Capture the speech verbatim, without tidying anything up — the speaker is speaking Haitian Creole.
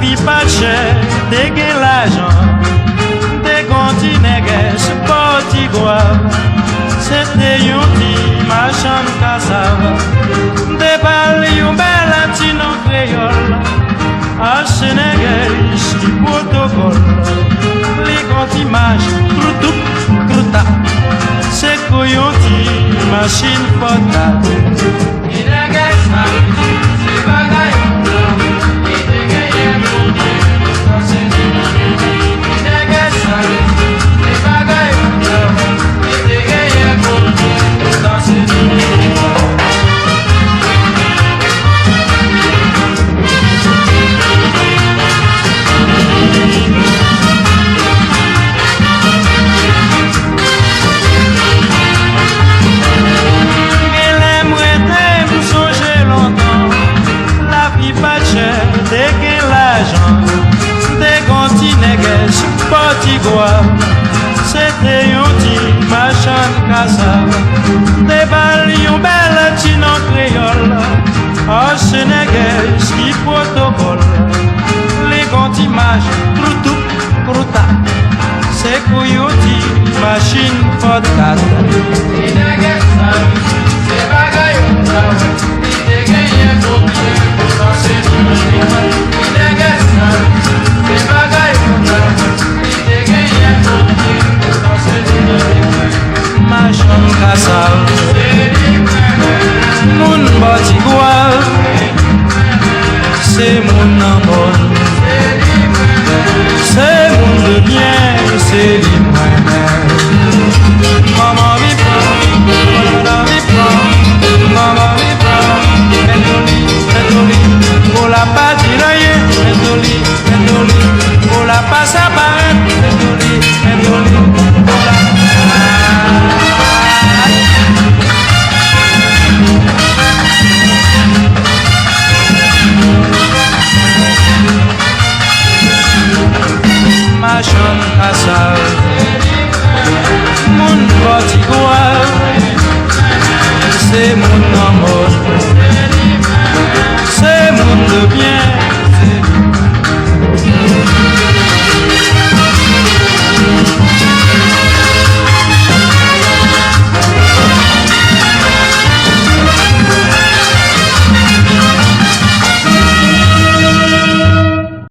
Li pa t chè, te gen lajan. Te gon ti nègès Pòtigwav. Se te yon ti machann kasav. Te ba l yon bèl ti non kreyòl. Achte nègès ki pwotokòl. Li gon ti mach, kroutouk, kroutap. Se kou yon ti machin pòtab. Gen lè m rete, m sonje lontan. Lavi pa t chè, te gen lajan. Te gon ti nègès Pòtigwav. Se te yon ti machann kasav. Te ba l yon bèl ti non kreyòl. Achte nègès ki pwotokòl. Li gon ti mach, kroutouk, krouta. Se kou yon ti machin fòt kat. Li te genyen kote pou panse nan lekòl. Li te genyen kote pou panse nan lekòl. Machann kasav. Moun Pòtigwav. Se moun nan mòn. Se moun de byen, se li mwen menm. Manman vin pran, manman vin pran, manman vin pran. Mèt Doli, mèt Doli, pou la pa di l anyen. Mèt Doli, mèt Doli, pou la pa sa parèt. Mèt Doli, mèt Doli, pou la. Machann kasav. Moun Pòtigwav. Se moun nan mòn.